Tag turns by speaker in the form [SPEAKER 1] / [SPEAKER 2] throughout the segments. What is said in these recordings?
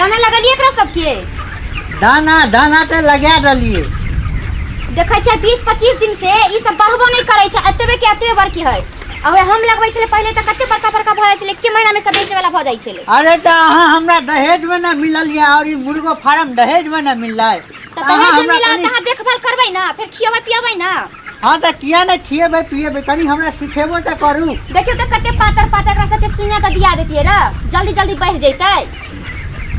[SPEAKER 1] दाना लगलियै एकरा सबके?
[SPEAKER 2] दाना दाना तऽ लगा देलियै।
[SPEAKER 1] देखै छियै 20-25 दिन से ई सब बढ़बो नहि करै छै, एतबे के एतबे बड़की है। आ ओहे हम लगबै छलै पहिले तऽ कते बड़का बड़का भऽ जाइ छलै, एके महीना में सब बेचे वाला भऽ जाइ छलै।
[SPEAKER 2] अरे तऽ अहाँ हमरा दहेज में ना मिलल यऽ और ई मुर्गो फार्म दहेज में ना मिललै।
[SPEAKER 1] तऽ
[SPEAKER 2] अहाँ
[SPEAKER 1] दहेज
[SPEAKER 2] हमरा
[SPEAKER 1] मिलल
[SPEAKER 2] कनि
[SPEAKER 1] तऽ अहाँ देखभाल करबै ना, फेर खियेबै पियेबै ना।
[SPEAKER 2] हाँ तऽ किया नहि खिएबै पिएबै, कनि हमरा सिखेबो तऽ करू।
[SPEAKER 1] देखियौ तऽ कते पातर पातर एकरा सबके सुइया तऽ दिया देतियै र, जल्दी जल्दी बढ़ि जैतै।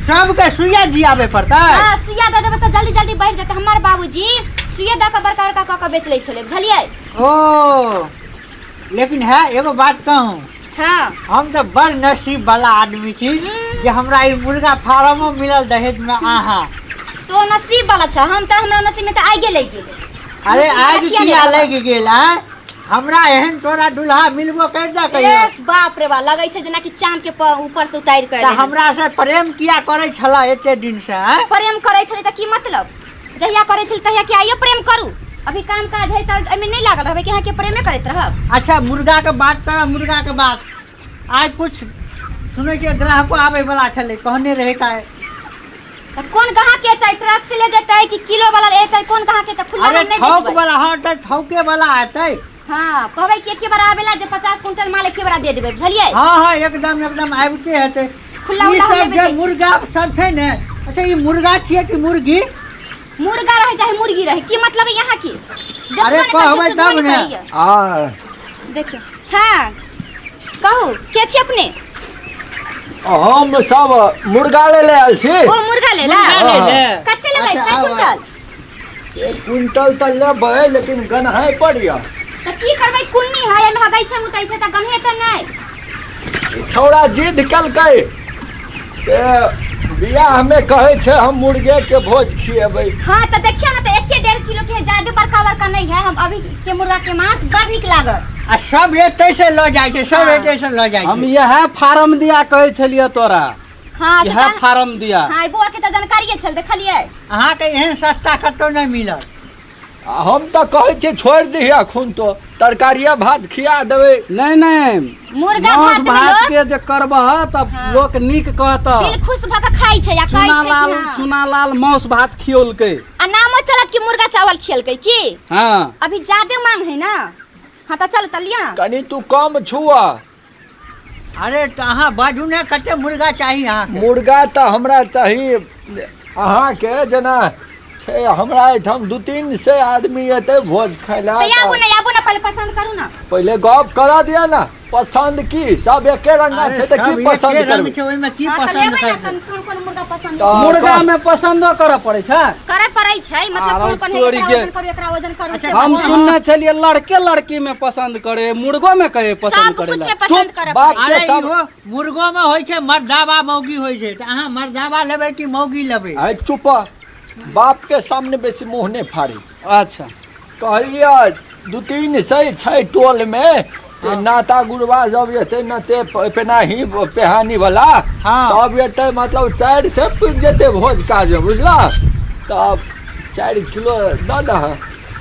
[SPEAKER 2] सबके सुइया दियाबे पड़तै?
[SPEAKER 1] हाँ, सुइया दऽ देबै तऽ जल्दी जल्दी बढ़ि जेतै। हमर बाबूजी सुइया दऽ कऽ बड़का बड़का कऽ कऽ बेच लै छलै, बुझलियै?
[SPEAKER 2] ओ लेकिन है एगो बात कहूँ?
[SPEAKER 1] हाँ।
[SPEAKER 2] हम तऽ बड़ नसीब वाला आदमी छी जे हमरा ई मुर्गा फार्मो मिलल दहेज में। अहाँ
[SPEAKER 1] तो नसीब वाला छ, हम तऽ हमरा नसीब में तऽ आगे लागि गेलै।
[SPEAKER 2] अरे
[SPEAKER 1] नसीब वाला
[SPEAKER 2] आगि
[SPEAKER 1] किया नहि
[SPEAKER 2] किया
[SPEAKER 1] रहब?
[SPEAKER 2] लागि गेल? आँय, हमरा एहन तोरा दुल्हा मिलबो कर दे कहियो?
[SPEAKER 1] ए बाप रे बा, लगै छै जेनाकि चांद के ऊपर से उतारि के
[SPEAKER 2] तऽ हमरा से प्रेम किया करै छला एते दिन से? आँय?
[SPEAKER 1] प्रेम करै छलै तऽ की मतलब? जहिया करै छलै तहिया की आइयो प्रेम करू? अभी काम काज है तऽ एहिमे नहि लागल रहबै कि अहाँके प्रेमे करैत रहब?
[SPEAKER 2] अच्छा मुर्गा के बात कर, मुर्गा के बात आइ कुछ सुनै छियै ग्राहको आबै वाला छलै, कहने रहै का।
[SPEAKER 1] तऽ कोन ग्राहक एतै? ट्रक से ले जेतै कि किलो वाला एतै? कोन ग्राहक एतै? खुला
[SPEAKER 2] अरे
[SPEAKER 1] हम नहि
[SPEAKER 2] थोक
[SPEAKER 1] बेचबै।
[SPEAKER 2] वाला, हाँ तऽ थौके वाला एतै।
[SPEAKER 1] हाँ, कहबै कि एके बार आबेला जे 50 कुंटल माल एके बार दे देबै, बुझलियै?
[SPEAKER 2] हाँ हाँ एकदम एकदम आबिते हेतै।
[SPEAKER 1] खुला
[SPEAKER 2] ई
[SPEAKER 1] उला हम
[SPEAKER 2] सब
[SPEAKER 1] नहि
[SPEAKER 2] जे
[SPEAKER 1] बेचै छी।
[SPEAKER 2] मुर्गा सब छै ने, अच्छा ई मुर्गा छियै कि मुर्गी?
[SPEAKER 1] मुर्गा रहे चाहे मुर्गी रहे, की मतलब है यहाँ की? देखबो
[SPEAKER 2] अरे
[SPEAKER 1] ने करै
[SPEAKER 2] कहबै
[SPEAKER 1] छै,
[SPEAKER 2] तब
[SPEAKER 1] सुझबो
[SPEAKER 2] ने।
[SPEAKER 1] ने करैए।
[SPEAKER 3] आ
[SPEAKER 1] देखियौ, हाँ कहू, के छी अपने?
[SPEAKER 3] हम सब मुर्गा ले ले आयल छी।
[SPEAKER 1] ओ मुर्गा ले ला?
[SPEAKER 2] मुर्गा ले ले।
[SPEAKER 1] कते लेबै?
[SPEAKER 2] अच्छा,
[SPEAKER 1] कै
[SPEAKER 2] आउ, आउ।
[SPEAKER 1] कुंटल?
[SPEAKER 3] एक क्विंटल तऽ लेबै, लेकिन गन्हाइ पर यऽ।
[SPEAKER 1] तऽ की करबै, कुन्नी है, एहिमे हगै छै मुतै छै तऽ गन्हेतै नहि।
[SPEAKER 3] ई छौड़ा जिद केलकै से बियाहमे कहै छै हम मुर्गे के भोज खिएबै।
[SPEAKER 1] हाँ तऽ देखियौ ने, तऽ एके 1.5 किलो के है, ज्यादे बड़का बड़का नहीं है। हम अभी के मुर्गा के मांस बड़ नीक लागत।
[SPEAKER 2] आ सब एतै से लऽ जाइ छै, सब
[SPEAKER 1] हाँ।
[SPEAKER 2] एतै से लऽ जाइ
[SPEAKER 4] हम
[SPEAKER 2] छै।
[SPEAKER 4] इएह फार्म दिया कहै छलियै तोरा।
[SPEAKER 1] हाँ, से
[SPEAKER 4] इएह
[SPEAKER 1] तऽ-
[SPEAKER 4] फार्म दिया।
[SPEAKER 1] हाँ, ई बौआ के तऽ जानकारिए छल, देखलियै?
[SPEAKER 2] अहाँके एहन सस्ता कतौ नहि मिलत।
[SPEAKER 3] आ हम तऽ कहै छियै छोड़ि दही अखन तो तरकारिए भात खिया देबै।
[SPEAKER 4] नहि नहि,
[SPEAKER 1] मुर्गा
[SPEAKER 4] मांस
[SPEAKER 1] भात में
[SPEAKER 4] भात
[SPEAKER 1] लोग
[SPEAKER 4] के जे करबह तऽ
[SPEAKER 1] हाँ।
[SPEAKER 4] लोक नीक कहत,
[SPEAKER 1] दिल खुश भऽ कऽ खाइ छै आ कहै छै कि
[SPEAKER 4] चुनालाल
[SPEAKER 1] हाँ।
[SPEAKER 4] चुनालाल मांस भात खियौलकै।
[SPEAKER 1] आ नामो चलत कि मुर्गा चावल खियलकै की।
[SPEAKER 4] हाँ।
[SPEAKER 1] अभी ज्यादे मांग है ना। हाँ तऽ चल तऽ लिअ।
[SPEAKER 3] कनि तू कम छुआ।
[SPEAKER 2] अरे तऽ अहाँ बाजू ने, कते मुर्गा चाही अहाँके?
[SPEAKER 3] मुर्गा तऽ हमरा चाही अहाँके जेना छै, हमरा एहिठाम 2-3 सए आदमी एतै भोज खाय लए।
[SPEAKER 1] तऽ आबू ने, आबू ने, पहिले पसन्द करू ने।
[SPEAKER 3] पहिले गप करा दिअ ने। पसन्द की, सब एके रंगा
[SPEAKER 2] अरे
[SPEAKER 3] छै तऽ
[SPEAKER 2] सब
[SPEAKER 3] की
[SPEAKER 2] एके
[SPEAKER 3] पसन्द
[SPEAKER 2] रंग
[SPEAKER 3] करबै?
[SPEAKER 2] छै, ओहिमे की
[SPEAKER 1] हाँ तऽ
[SPEAKER 2] पसन्द
[SPEAKER 1] लेबै ने।
[SPEAKER 2] करबै?
[SPEAKER 1] कोन कोन कोन मुर्गा पसन्द
[SPEAKER 3] तऽ
[SPEAKER 4] मुर्गा में पसन्दो करऽ पड़ै छै?
[SPEAKER 1] करे पड़ै छै, मतलब
[SPEAKER 4] आरो
[SPEAKER 1] कोन कोन है,
[SPEAKER 4] तोरी
[SPEAKER 1] एकरा
[SPEAKER 4] के।
[SPEAKER 1] वजन करू, एकरा वजन करू।
[SPEAKER 2] अच्छा,
[SPEAKER 1] से
[SPEAKER 4] हम
[SPEAKER 1] बात।
[SPEAKER 4] सुनने छलियै लड़के लड़की में पसन्द करे, मुर्गो में कहे पसन्द
[SPEAKER 1] सब
[SPEAKER 4] करे
[SPEAKER 1] कुछ
[SPEAKER 4] ला।
[SPEAKER 1] में पसंद
[SPEAKER 3] चुप,
[SPEAKER 1] करे
[SPEAKER 3] बाप
[SPEAKER 1] पड़ै छै।
[SPEAKER 2] अरे
[SPEAKER 3] सब-
[SPEAKER 2] इहो मुर्गो में होइ छै मर्दाबा मौगी होइ छै, तऽ अहाँ मर्दाबा लेबै कि मौगी लेबै?
[SPEAKER 3] आइ चुप, बाप के सामने बेसी मुँह नहि फाड़ी।
[SPEAKER 4] अच्छा।
[SPEAKER 3] कहलियै 2-3 सए छै टोल में से नाता गुरबा सब एतै, नते पेनाही पेहानी वाला
[SPEAKER 2] हाँ।
[SPEAKER 3] सब एतै, मतलब 400 पुरि जेतै भोज काज, बुझला? तब 4 किलो दऽ दह।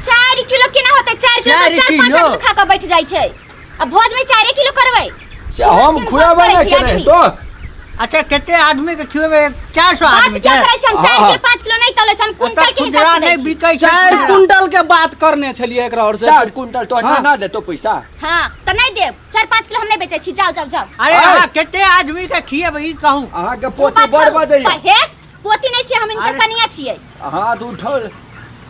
[SPEAKER 1] 4 किलो केना होतै? 4 किलो
[SPEAKER 2] चारि
[SPEAKER 1] तऽ 4-5
[SPEAKER 2] किलो?
[SPEAKER 1] आदमी खा कऽ बैठ जाइ छै, आ भोज में 4 किलो करबै?
[SPEAKER 3] से हम
[SPEAKER 1] भोज
[SPEAKER 3] खुएबै
[SPEAKER 1] करै
[SPEAKER 3] ने
[SPEAKER 1] छी
[SPEAKER 3] केने
[SPEAKER 1] आदमी।
[SPEAKER 3] तो।
[SPEAKER 2] अच्छा, कते आदमी के खुएबै? 400
[SPEAKER 1] बात
[SPEAKER 2] आदमी
[SPEAKER 1] क्या
[SPEAKER 2] के?
[SPEAKER 1] करै छी? हम 4
[SPEAKER 3] हाँ।
[SPEAKER 1] किलो 5 किलो नहि तौलै छी, हम
[SPEAKER 2] ओतऽ
[SPEAKER 1] कुंटल के
[SPEAKER 2] खुदरा
[SPEAKER 1] हिसाब से दै
[SPEAKER 2] नहि
[SPEAKER 1] छी।
[SPEAKER 2] बिकै छै।
[SPEAKER 4] 4
[SPEAKER 2] खुदरा।
[SPEAKER 4] कुंटल के बात करने छलियै एकरा और से।
[SPEAKER 3] 4 कुंटल तो
[SPEAKER 4] हाँ।
[SPEAKER 3] ना देतो पैसा।
[SPEAKER 1] हाँ तऽ नहि देब, 4-5 किलो हम नहि बेचै छी। जाउ जाउ जाउ।
[SPEAKER 2] अरे
[SPEAKER 3] आय।
[SPEAKER 2] अहाँ कते आदमी के खिएबै ई कहू।
[SPEAKER 3] अहाँके
[SPEAKER 1] तू
[SPEAKER 3] पोती
[SPEAKER 1] बात
[SPEAKER 3] बड़
[SPEAKER 1] छोड़ू।
[SPEAKER 3] बजैया।
[SPEAKER 1] हे, पोती नहि छियै हम, हिनकर
[SPEAKER 2] अरे।
[SPEAKER 1] कनिया छियै।
[SPEAKER 3] हाथ उठल।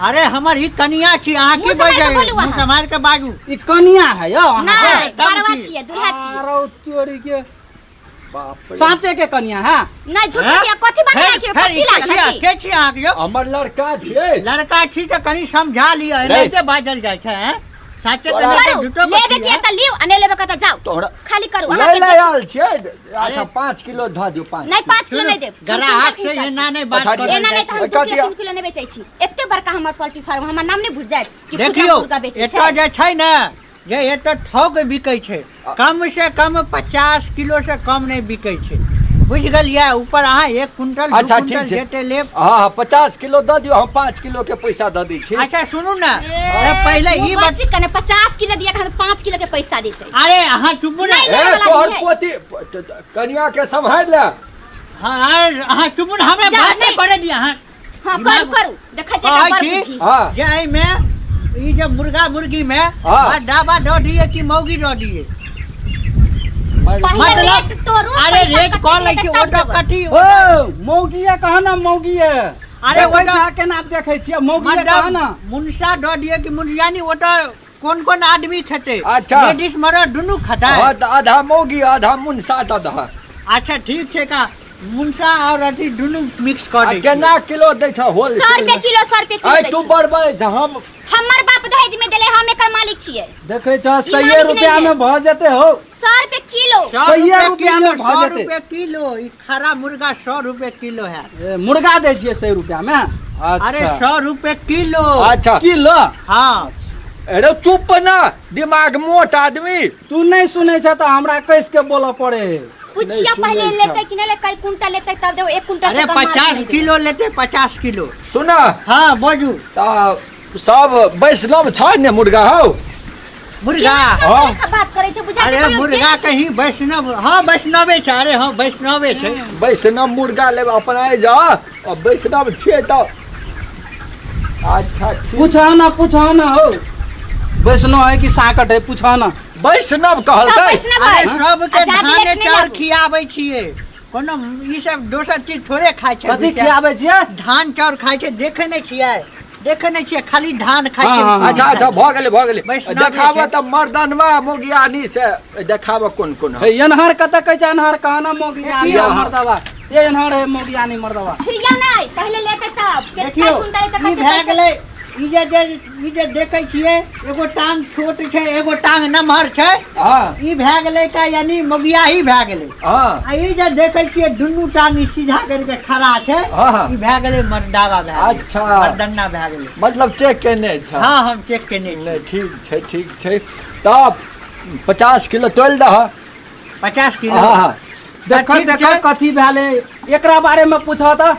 [SPEAKER 2] अरे हमर ई कनिया छी, अहाँ की
[SPEAKER 1] मुँह सम्हारि
[SPEAKER 2] बजै?
[SPEAKER 1] कऽ बोलू
[SPEAKER 2] मुँह
[SPEAKER 1] अहाँ।
[SPEAKER 2] सम्हारि के बाजू।
[SPEAKER 4] ई कनिया है यौ अहाँके?
[SPEAKER 1] नहि,
[SPEAKER 2] तब
[SPEAKER 1] बड़वा
[SPEAKER 2] की?
[SPEAKER 1] छियै, दूल्हा छियै।
[SPEAKER 4] आरो तोरी के।
[SPEAKER 3] बाप रे।
[SPEAKER 4] साँचे के कनिया है?
[SPEAKER 1] नहि, झूठ
[SPEAKER 2] हैं?
[SPEAKER 1] के कथी बात
[SPEAKER 2] फेर
[SPEAKER 1] के
[SPEAKER 2] फेर
[SPEAKER 1] कथी
[SPEAKER 2] ई के
[SPEAKER 1] लागल
[SPEAKER 2] छियै?
[SPEAKER 1] है की?
[SPEAKER 2] के छी अहाँके यौ?
[SPEAKER 3] हमर लड़का छियै।
[SPEAKER 2] लड़का छी तऽ कनि समझा लिअ, एनाहिते बाजल जाइ छै? हैं? साचे
[SPEAKER 3] तोरा-
[SPEAKER 2] कनिया के
[SPEAKER 1] छोड़ू,
[SPEAKER 2] झूठो
[SPEAKER 1] लेबे के तऽ लिउ आ नहि लेबे के तऽ जाउ,
[SPEAKER 3] तोहरा
[SPEAKER 1] खाली करू।
[SPEAKER 3] लै
[SPEAKER 1] अहाँके
[SPEAKER 3] लै आयल छियै। अच्छा 5 किलो धऽ दियौ, 5।
[SPEAKER 1] नहि, 5 किलो नहि देब। हम
[SPEAKER 2] ग्राहक
[SPEAKER 1] कुंटल के
[SPEAKER 2] से
[SPEAKER 1] हिसाब
[SPEAKER 2] एना नहि बात
[SPEAKER 3] अच्छा,
[SPEAKER 2] करल
[SPEAKER 1] एना
[SPEAKER 2] जाइ
[SPEAKER 1] नहि तऽ हम
[SPEAKER 3] छै।
[SPEAKER 1] 2 किलो
[SPEAKER 3] कटिया।
[SPEAKER 1] 3 किलो नहि बेचै छी। एते बड़का हमर पोल्ट्री फार्म, हमर नाम नहि भुरि जायत कि खुदरा
[SPEAKER 2] देखियौ,
[SPEAKER 1] मुर्गा बेचै
[SPEAKER 2] एतऽ
[SPEAKER 1] छै।
[SPEAKER 2] जे छै ने जे एतऽ ठोक बिकै छै, कम से कम 50 किलो से कम नहि बिकै छै, बुझि गेलियै? ऊपर अहाँ 1 कुंटल 2
[SPEAKER 3] अच्छा ठीक
[SPEAKER 2] कुंटल
[SPEAKER 3] छै।
[SPEAKER 2] जते लेब।
[SPEAKER 3] हँ हँ, 50 किलो दऽ दियौ, हम 5 किलो के पैसा दऽ दै छी।
[SPEAKER 2] अच्छा सुनू ने,
[SPEAKER 1] ए,
[SPEAKER 2] अरे पहिले ई
[SPEAKER 1] मुँह बची कने 50 किलो दिया के 5 किलो के पैसा देतै।
[SPEAKER 2] अरे अहाँ चुपू ने।
[SPEAKER 1] नहि।
[SPEAKER 3] ए
[SPEAKER 1] वाला
[SPEAKER 3] तोहर
[SPEAKER 1] नहीं है।
[SPEAKER 3] पोती कनिया के सम्हारि ले।
[SPEAKER 2] हाँ अरे अहाँ चुप ने, हमरा
[SPEAKER 1] जा,
[SPEAKER 2] बात
[SPEAKER 1] नहि।
[SPEAKER 2] करे दिअ अहाँ।
[SPEAKER 1] हाँ, करू करू, देखै छियै
[SPEAKER 2] कहै
[SPEAKER 1] एकर बड़
[SPEAKER 2] छी
[SPEAKER 1] बुद्धि।
[SPEAKER 3] हाँ।
[SPEAKER 2] जे एहिमे ई जे मुर्गा मुर्गी में
[SPEAKER 3] हाँ।
[SPEAKER 2] डाबा दऽ दिए कि मौगी दऽ दिए?
[SPEAKER 1] पहिले
[SPEAKER 2] मतलब-
[SPEAKER 1] रेट तोड़ू।
[SPEAKER 2] अरे
[SPEAKER 1] पैसा
[SPEAKER 2] रेट
[SPEAKER 1] कते
[SPEAKER 2] कऽ लै
[SPEAKER 1] लेतै
[SPEAKER 2] छी
[SPEAKER 1] तब
[SPEAKER 2] ओतऽ
[SPEAKER 1] देबै।
[SPEAKER 2] कथी।
[SPEAKER 4] ओ मौगिया कह ना, मौगिया।
[SPEAKER 2] अरे
[SPEAKER 4] अरे
[SPEAKER 2] ओतऽ-
[SPEAKER 4] ओहि केना देखै छियै, मौगिया कह ना।
[SPEAKER 2] मतलब मुनसा दऽ दिए कि मुनसियानी, ओतऽ कोन कोन आदमी खेतै?
[SPEAKER 3] अच्छा।
[SPEAKER 2] लेडीज मरद दुनू खेतै।
[SPEAKER 3] हाँ, तऽ आधा मौगी आधा मुनसा दऽ दह।
[SPEAKER 2] अच्छा ठीक छै, का मुनसा और अथी दुनू मिक्स कऽ
[SPEAKER 3] आ
[SPEAKER 2] दै।
[SPEAKER 3] केना किलो दै छ होल?
[SPEAKER 1] 100 रुपए किलो, 100 रुपए किलो
[SPEAKER 3] आइ
[SPEAKER 1] दै
[SPEAKER 3] तू
[SPEAKER 1] छी।
[SPEAKER 3] बड़ बड़ छ हम।
[SPEAKER 1] हमर बाप दहेज में देले, हम एकर मालिक छियै।
[SPEAKER 4] देखै छ,
[SPEAKER 1] ई
[SPEAKER 4] सही
[SPEAKER 1] मालिक
[SPEAKER 4] रुपया
[SPEAKER 1] नहि है।
[SPEAKER 4] में भऽ जेतै हौ।
[SPEAKER 1] 100 रुपए किलो।
[SPEAKER 2] 100
[SPEAKER 4] सए
[SPEAKER 2] रुपए
[SPEAKER 4] रुपया
[SPEAKER 2] किलो,
[SPEAKER 4] में भऽ
[SPEAKER 2] 100
[SPEAKER 4] जेतै।
[SPEAKER 2] रुपए किलो ई खरा मुर्गा 100 रुपए किलो है।
[SPEAKER 4] ए, मुर्गा दै छियै 100 रुपया में?
[SPEAKER 2] अरे
[SPEAKER 4] अच्छा।
[SPEAKER 2] 100 रुपए किलो।
[SPEAKER 3] अच्छा।
[SPEAKER 4] किलो।
[SPEAKER 2] हाँ।
[SPEAKER 3] अरे चुप ना, दिमाग मोट आदमी।
[SPEAKER 4] तू नहि सुनै छ तऽ हमरा कस के बोलऽ पड़े है।
[SPEAKER 1] पुछिया
[SPEAKER 3] नहि
[SPEAKER 1] पहिले
[SPEAKER 3] सुनै
[SPEAKER 1] लेतै
[SPEAKER 3] छौ।
[SPEAKER 1] कि नहि लेतै, कई कुंटल लेतै तब देबै, 1 कुंटल
[SPEAKER 2] अरे
[SPEAKER 1] से कम माल
[SPEAKER 2] 50
[SPEAKER 1] नहि देबै।
[SPEAKER 2] किलो लेते, 50 किलो।
[SPEAKER 3] सुना।
[SPEAKER 2] हाँ बोजू।
[SPEAKER 3] तऽ सब वैष्णव छ ने मुर्गा हौ?
[SPEAKER 2] मुर्गा।
[SPEAKER 1] केहन सब
[SPEAKER 3] हाँ।
[SPEAKER 1] लेखा बात करै छै, बुझाइ छै
[SPEAKER 2] अरे
[SPEAKER 1] कहियो
[SPEAKER 2] मुर्गा
[SPEAKER 1] केहन छै।
[SPEAKER 2] कहीं वैष्णव, हाँ वैष्णवे छै। अरे हाँ वैष्णवे छै।
[SPEAKER 3] वैष्णव मुर्गा लेब अपन आइ जा आ वैष्णव छियै तऽ अच्छा ठीक।
[SPEAKER 4] पूछह ना, पूछह ना हौ, वैष्णव है कि साकट है, पूछह ना।
[SPEAKER 3] वैष्णव
[SPEAKER 1] सब
[SPEAKER 3] कहलकै।
[SPEAKER 1] वैष्णव
[SPEAKER 2] अरे
[SPEAKER 1] है।
[SPEAKER 2] सबके
[SPEAKER 1] आ जादे
[SPEAKER 2] धान
[SPEAKER 1] रेट नहि
[SPEAKER 2] चाउर
[SPEAKER 1] लागू।
[SPEAKER 2] खियाबै छियै, कोनो ई सब दोसर चीज थोड़े खाइ छै।
[SPEAKER 4] कथी
[SPEAKER 2] बेटा।
[SPEAKER 4] खियाबै छियै?
[SPEAKER 2] धान चाउर खाइ छै, देखे नहि छियै? देखे नहि छियै, खाली धान खाइ
[SPEAKER 4] हाँ,
[SPEAKER 2] छै।
[SPEAKER 4] हाँ, हाँ।
[SPEAKER 3] अच्छा अच्छा, भऽ गेलै भऽ गेलै।
[SPEAKER 2] वैष्णव
[SPEAKER 3] देखाबऽ
[SPEAKER 2] छै।
[SPEAKER 3] तऽ मर्दनवा मोगियानी से देखाबऽ कोन कोन
[SPEAKER 4] हे एनहर कतऽ कहै छै, एनहर कहना मौगियानी
[SPEAKER 2] देखियौ।
[SPEAKER 4] मर्दवा, ये एनहर है मौगियानी मर्दवा।
[SPEAKER 1] छुइया नहि, पहिले लेतै तब। केतना
[SPEAKER 2] देखियौ
[SPEAKER 1] कुंटल लेतै,
[SPEAKER 2] ई
[SPEAKER 1] कते
[SPEAKER 2] भए
[SPEAKER 1] पैसा।
[SPEAKER 2] गेलै ई जे जे ई जे देखै छियै, एगो टांग छोट छै एगो टांग नमहर छै।
[SPEAKER 3] हँ।
[SPEAKER 2] ई भए गेलै तऽ यानी मगियाही भए गेलै।
[SPEAKER 3] हँ।
[SPEAKER 2] आ ई जे देखै छियै दुनू टांग ई सीधा करि के खड़ा छै।
[SPEAKER 3] हाँ, हाँ।
[SPEAKER 2] ई भए गेलै मर्दावा भए गेलै।
[SPEAKER 3] अच्छा।
[SPEAKER 2] मर्दन्ना भए गेलै।
[SPEAKER 3] मतलब चेक केने छ?
[SPEAKER 2] हाँ, हम चेक केने
[SPEAKER 3] नहि
[SPEAKER 2] छी।
[SPEAKER 3] ठीक छै, ठीक छै, तब 50 किलो तोलि दह।
[SPEAKER 2] 50 किलो?
[SPEAKER 3] हँ हँ।
[SPEAKER 4] देखऽ
[SPEAKER 2] ठीक
[SPEAKER 4] देखऽ
[SPEAKER 2] छै।
[SPEAKER 4] कथी भेलै एकरा बारे में पूछऽ तऽ,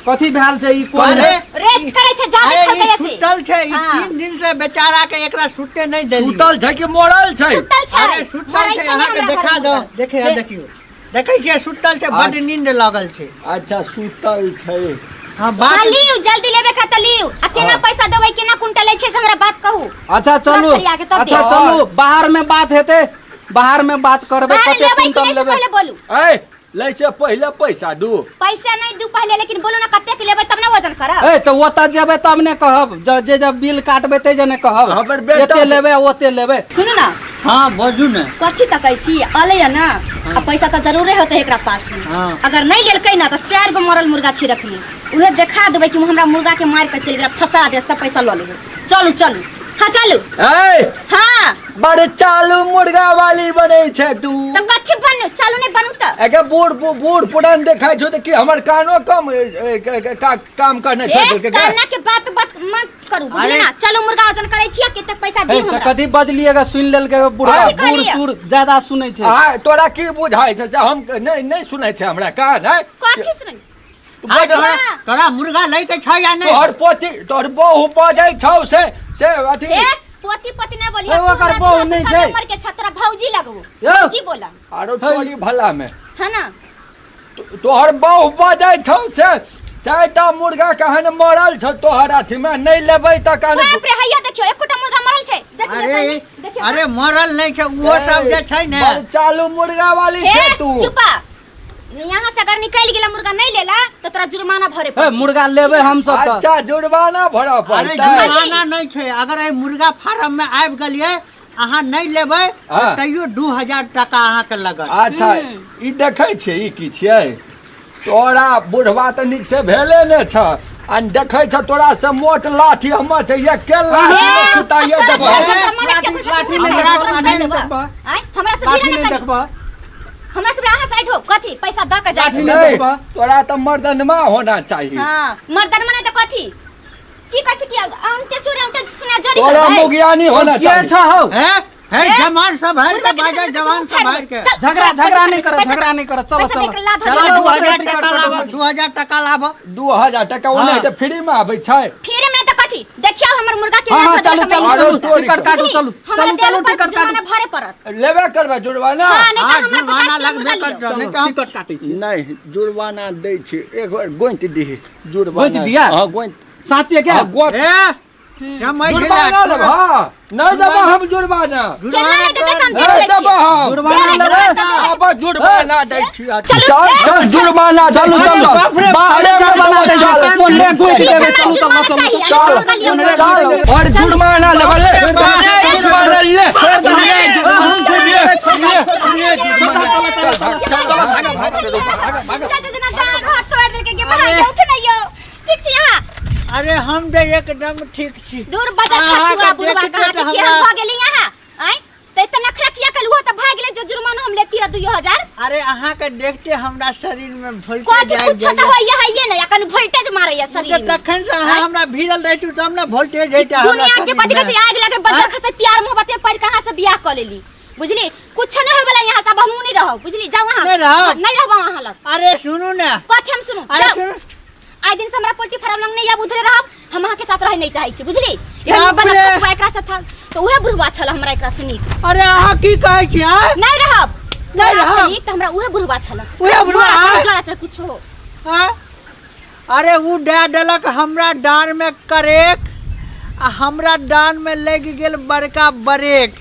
[SPEAKER 4] कथी भेल छै ई कोन?
[SPEAKER 2] अरे
[SPEAKER 1] रेस्ट करै छै, जादे
[SPEAKER 2] अरे
[SPEAKER 1] थकै
[SPEAKER 2] ई
[SPEAKER 1] से।
[SPEAKER 2] सुतल छै ई।
[SPEAKER 1] हाँ।
[SPEAKER 2] 3 दिन से बेचारा के एकरा सुते नहि देलियै।
[SPEAKER 3] सुतल छै कि मरल छै?
[SPEAKER 1] सुतल छै।
[SPEAKER 2] अरे सुतल
[SPEAKER 1] मरै
[SPEAKER 2] छै,
[SPEAKER 1] छै ने
[SPEAKER 2] अहाँके
[SPEAKER 1] हमरा
[SPEAKER 2] देखा
[SPEAKER 1] घरमे
[SPEAKER 2] दो।
[SPEAKER 1] मुर्गा।
[SPEAKER 2] देखे
[SPEAKER 1] हे।
[SPEAKER 2] देखियौ, देखै छियै, सुतल छै, बड्ड
[SPEAKER 3] अच्छा।
[SPEAKER 2] नींद लगल छै।
[SPEAKER 3] अच्छा, सुतल छै।
[SPEAKER 2] हाँ बात।
[SPEAKER 1] हाँ लिउ, जल्दी लेबे के तऽ लिउ। आ केना
[SPEAKER 3] हाँ।
[SPEAKER 1] पैसा देबै, केना कुंटल लै छियै से हमरा बात कहू।
[SPEAKER 4] अच्छा चलू।
[SPEAKER 1] फरिया के तब
[SPEAKER 4] अच्छा
[SPEAKER 1] देब।
[SPEAKER 4] चलू, बाहर में बात हेतै, बाहर में बात करबै।
[SPEAKER 1] बाहर
[SPEAKER 4] कते
[SPEAKER 1] लेबै कि
[SPEAKER 4] कुंटल
[SPEAKER 1] नहि से
[SPEAKER 4] लेबै?
[SPEAKER 1] पहिले बोलू।
[SPEAKER 3] ऐ लै से पहिले पैसा दू।
[SPEAKER 1] पैसा नहि दू पहिले, लेकिन बोलू ना कतेक लेबै तब ने वजन करब।
[SPEAKER 4] ए तऽ ओतऽ जेबै तब ने कहब, जे जब बिल काटबै तै जे ने कहब।
[SPEAKER 3] हमर बेटा
[SPEAKER 4] एते
[SPEAKER 3] छै।
[SPEAKER 4] लेबै ओते लेबै।
[SPEAKER 1] सुनू ना।
[SPEAKER 2] हाँ बोलू ने।
[SPEAKER 1] कथी तकै छी? अलै है ना, आ पैसा तऽ जरूरे होतै एकरा पास में।
[SPEAKER 2] हाँ।
[SPEAKER 1] अगर नहीं लेलकै ना तऽ 4 गो मरल मुर्गा छी रखली, उहे देखा देबै कि हमरा मुर्गा के मारि के चलि गेला, फंसा दे, सब पैसा लऽ लेबै। चलू चलू, हाँ चलू।
[SPEAKER 3] ऐ।
[SPEAKER 1] हाँ।
[SPEAKER 3] बड़ चालू मुर्गा वाली बनै छै तू।
[SPEAKER 1] तब कथी बनू? चालू नहीं बनू तऽ।
[SPEAKER 3] एके बूढ़ बूढ़ पुरान देखाइ छौ तऽ की हमर कानो कम ए, ए, काम करने
[SPEAKER 1] ए
[SPEAKER 3] छोड़ि देलकै का?
[SPEAKER 1] काना के बात बात मत करू, बुझली
[SPEAKER 2] अरे।
[SPEAKER 1] ना? चलू, मुर्गा वजन करै छी, कतेक पैसा
[SPEAKER 4] ए
[SPEAKER 1] दियौ
[SPEAKER 4] तऽ
[SPEAKER 1] हमरा।
[SPEAKER 4] कथी बजलिएगा? सुनि लेलकै बूढ़ा।
[SPEAKER 1] कथी
[SPEAKER 4] बूढ़
[SPEAKER 1] कहलियै?
[SPEAKER 4] सूढ़ ज्यादा सुनै छै।
[SPEAKER 3] आ तोरा की बुझाइ छै से हम नहि नहि सुनै छै हमरा कान है?
[SPEAKER 1] कथी सुनै?
[SPEAKER 3] तू
[SPEAKER 2] हाँ,
[SPEAKER 3] बजल।
[SPEAKER 2] तोरा तोरा मुर्गा लै के छै या नहि?
[SPEAKER 3] तोहर पोती तोहर बहु बजै छौ से से अथी।
[SPEAKER 1] ए पोती पोती नहीं बोलिए।
[SPEAKER 4] ए, ओकर बहु नहि छै।
[SPEAKER 1] उम्र के छतरा भौजी लगबो।
[SPEAKER 4] यौ।
[SPEAKER 1] भौजी बोला।
[SPEAKER 3] आरो तोरी भला में
[SPEAKER 1] है ना।
[SPEAKER 3] तोहर बहु बजै छौ से 4टा मुर्गा कहन मरल छौ तोहर अथी में, नहि लेबै तऽ कहन।
[SPEAKER 1] बाप रे, हैया देखियो, एकोटा मुर्गा मरल छै, देख लियो
[SPEAKER 2] अरे
[SPEAKER 1] पहिले, देखियो।
[SPEAKER 2] अरे मरल नहि छै, ओहो सब जे छै ने।
[SPEAKER 3] बड़ चालू मुर्गा वाली
[SPEAKER 1] ए
[SPEAKER 3] छै तू।
[SPEAKER 1] चुपा, यहाँ से अगर निकल गेला मुर्गा नहीं लेला तो तोरा जुर्माना भरे
[SPEAKER 4] ए
[SPEAKER 1] पड़तौ।
[SPEAKER 4] मुर्गा लेबै हम सब तऽ।
[SPEAKER 3] अच्छा, जुर्माना भरऽ
[SPEAKER 2] अरे
[SPEAKER 3] पड़तै?
[SPEAKER 2] जुर्माना नहि छै, अगर एहि मुर्गा फार्म में आबि गेलियै अहाँ नहि लेबै
[SPEAKER 3] हाँ।
[SPEAKER 2] तैयो 2000 टाका अहाँके लगत।
[SPEAKER 3] अच्छा। ई देखै छियै, ई की छियै? तोरा बुढ़वा तऽ नीक से भेले ने छ, आ देखै छ तोरा से मोट लाठी हमर छै, एके लाठी में
[SPEAKER 1] ए,
[SPEAKER 3] सुताइए
[SPEAKER 1] तोरा
[SPEAKER 3] देबौ।
[SPEAKER 1] छोड़ दे, हमरा के
[SPEAKER 4] लाठी- लाठी
[SPEAKER 1] हमरा
[SPEAKER 4] नहि
[SPEAKER 1] तोरा
[SPEAKER 4] देखबह,
[SPEAKER 1] छोड़
[SPEAKER 4] लाठी नहि
[SPEAKER 1] देबह।
[SPEAKER 4] देखबह।
[SPEAKER 1] आँय, हमरा से
[SPEAKER 4] लाठी
[SPEAKER 1] भिड़ा
[SPEAKER 4] नहि
[SPEAKER 1] ना करी।
[SPEAKER 4] देखबह।
[SPEAKER 1] हमरा से अहाँ साइड हो, कथी पैसा दऽ के जाय।
[SPEAKER 4] लाठी नहि
[SPEAKER 3] नहीं,
[SPEAKER 4] देखबह।
[SPEAKER 3] तोरा तऽ मर्दनमा होना चाही।
[SPEAKER 1] हाँ, मर्दन मने तऽ कथी की कहै छै कि औंटे चूड़े औंटे सुना जरी
[SPEAKER 3] तोरा
[SPEAKER 1] करबै?
[SPEAKER 3] मुगियानी होना
[SPEAKER 4] के
[SPEAKER 3] चाही।
[SPEAKER 4] छ हौ?
[SPEAKER 2] हे हे
[SPEAKER 1] ए?
[SPEAKER 2] जवान सब है
[SPEAKER 1] मुर्गा
[SPEAKER 2] के
[SPEAKER 1] के
[SPEAKER 2] बाजर
[SPEAKER 1] देखै
[SPEAKER 2] जवान
[SPEAKER 1] छी,
[SPEAKER 2] सब है के।
[SPEAKER 1] चल,
[SPEAKER 4] झगड़ा
[SPEAKER 1] चल,
[SPEAKER 4] झगड़ा नहीं
[SPEAKER 1] पैसा
[SPEAKER 4] कर,
[SPEAKER 1] दे,
[SPEAKER 4] झगड़ा नहीं कर, चलो
[SPEAKER 1] पैसा
[SPEAKER 4] चलो।
[SPEAKER 1] दे के लात
[SPEAKER 2] चलो,
[SPEAKER 1] हटाओ।
[SPEAKER 2] 2000
[SPEAKER 4] टिकट
[SPEAKER 2] टका
[SPEAKER 4] कटो।
[SPEAKER 2] लाबऽ, 2000 टका लाबऽ।
[SPEAKER 3] 2000 टका ओने
[SPEAKER 2] हाँ।
[SPEAKER 3] तऽ फ्री में आबै छै।
[SPEAKER 1] फिर में तऽ कथी कथी देखियो हमर मुर्गा के
[SPEAKER 4] हाँ,
[SPEAKER 1] ना
[SPEAKER 4] हाँ,
[SPEAKER 1] धऽ
[SPEAKER 4] चलू,
[SPEAKER 1] देलक
[SPEAKER 4] चलू,
[SPEAKER 1] हमर
[SPEAKER 4] चलू,
[SPEAKER 1] मुर्गा।
[SPEAKER 4] टिकट काटू,
[SPEAKER 1] बुझली?
[SPEAKER 4] चलू,
[SPEAKER 1] हमरा
[SPEAKER 4] चलू,
[SPEAKER 1] देबे
[SPEAKER 4] चलू,
[SPEAKER 1] पड़त,
[SPEAKER 4] टिकट काटू।
[SPEAKER 1] जुर्माना भरे पड़त
[SPEAKER 3] लेबे करबै जुर्माना
[SPEAKER 1] हां नहीं
[SPEAKER 2] हाँ,
[SPEAKER 1] तऽ हमरा
[SPEAKER 2] जुर्माना
[SPEAKER 1] 50 किलो
[SPEAKER 2] लगबे
[SPEAKER 1] मुर्गा लियौ
[SPEAKER 2] करतौ।
[SPEAKER 4] चलू
[SPEAKER 2] नहीं तऽ हम-
[SPEAKER 4] टिकट काटै छी
[SPEAKER 3] नहीं जुर्माना दै छी एक बार गोंति दीही जुर्माना
[SPEAKER 4] गोंति दिया?
[SPEAKER 3] हाँ गोंति
[SPEAKER 4] साचे के
[SPEAKER 3] हाँ, गोंति
[SPEAKER 2] ए समझ
[SPEAKER 3] जुर्माना लेब हाँ नहीं देबा हम जुर्माना
[SPEAKER 1] केना नहि देतै से हम देख
[SPEAKER 3] नहीं
[SPEAKER 1] लै
[SPEAKER 3] देबा
[SPEAKER 1] छियै
[SPEAKER 3] हम
[SPEAKER 4] जुर्माना लेबै
[SPEAKER 3] आब जुर्माना दै छी
[SPEAKER 1] चलू,
[SPEAKER 3] चल चल जुर्माना चलू चल
[SPEAKER 4] बाप रे,
[SPEAKER 3] बाहरे में
[SPEAKER 4] जुर्माना दै
[SPEAKER 3] चल
[SPEAKER 4] छी कोने गोंति
[SPEAKER 1] ठीक,
[SPEAKER 4] देबै
[SPEAKER 1] हमरा
[SPEAKER 4] चलू
[SPEAKER 1] जुर्माना
[SPEAKER 4] चलू
[SPEAKER 1] चाहिए,
[SPEAKER 3] चल
[SPEAKER 1] मुर्गा लियौ।
[SPEAKER 3] चल और जुर्माना लेबा ले ले जुर्माना ले ले जुर्माना ले चल भाग चल भाग भाग
[SPEAKER 1] मुर्गा जे जेना डाँड़ हाथ तोड़ि देलकै गे भाइ उठ नै यौ ठीक छी अहाँ
[SPEAKER 2] अरे हम तऽ एकदम ठीक छी
[SPEAKER 1] दूर बजर
[SPEAKER 2] अहाँके
[SPEAKER 1] खसुआ बुढ़वा
[SPEAKER 2] देखिते
[SPEAKER 1] कहाँ
[SPEAKER 2] तऽ
[SPEAKER 1] के केहन
[SPEAKER 2] हमरा-
[SPEAKER 1] भऽ गेली अहाँ आँय तऽ एते नखरा किया कलू तऽ भागि गेलै जे जुर्माना हम लेती रह 2000
[SPEAKER 2] अरे अहाँके देखते हमरा शरीर में वोल्टेज
[SPEAKER 1] कथी
[SPEAKER 2] आबि
[SPEAKER 1] कुछो तऽ
[SPEAKER 2] जाइए।
[SPEAKER 1] होइए हइए नहि अखन वोल्टेज मारैया शरीर में
[SPEAKER 2] तखन से अहाँ
[SPEAKER 1] आँय?
[SPEAKER 2] हमरा भिड़ल रहितु तब ने वोल्टेज जैते हमरा
[SPEAKER 1] दुनिया के
[SPEAKER 2] शरीर
[SPEAKER 1] कथी कहै
[SPEAKER 2] में।
[SPEAKER 1] छै आगि लगे बजर
[SPEAKER 2] आँय?
[SPEAKER 1] खसे प्यार मोहब्बत में पड़ि कहाँ से बियाह कऽ लेली बुझली कुछो नहीं होय वाला यहाँ से अब हमहूँ नहीं रहब बुझली जाओ अहाँ
[SPEAKER 2] नहीं रहब?
[SPEAKER 1] नहीं रहब अहाँ लग
[SPEAKER 2] अरे सुनू ने
[SPEAKER 1] कथी हम सुनू
[SPEAKER 2] अरे
[SPEAKER 1] जाओ
[SPEAKER 2] सुनू
[SPEAKER 1] आइ दिन से हमरा पोल्ट्री फार्म लग नहीं आब उधरे रहब हम अहाँ के साथ रहे नहीं चाहै छी बुझली एहन
[SPEAKER 2] बाप
[SPEAKER 1] बड़ा
[SPEAKER 2] रे।
[SPEAKER 1] खचुआ एकरा से था तो उहे बुढ़वा छल हमरा एकरा से नीक
[SPEAKER 2] अरे अहाँ की कहै छी आँय?
[SPEAKER 1] नहीं रहब
[SPEAKER 2] नहीं
[SPEAKER 1] तोरा से
[SPEAKER 2] रहब?
[SPEAKER 1] नीक तऽ हमरा उहे बुढ़वा छल
[SPEAKER 2] उहे बुढ़वा, आँय?
[SPEAKER 1] जरा चाहे कुछो हो
[SPEAKER 2] आँय? अरे उ दए देलक हमरा डाँड़ में करेक आ हमरा डाँड़ में लागि गेल बड़का ब्रेक।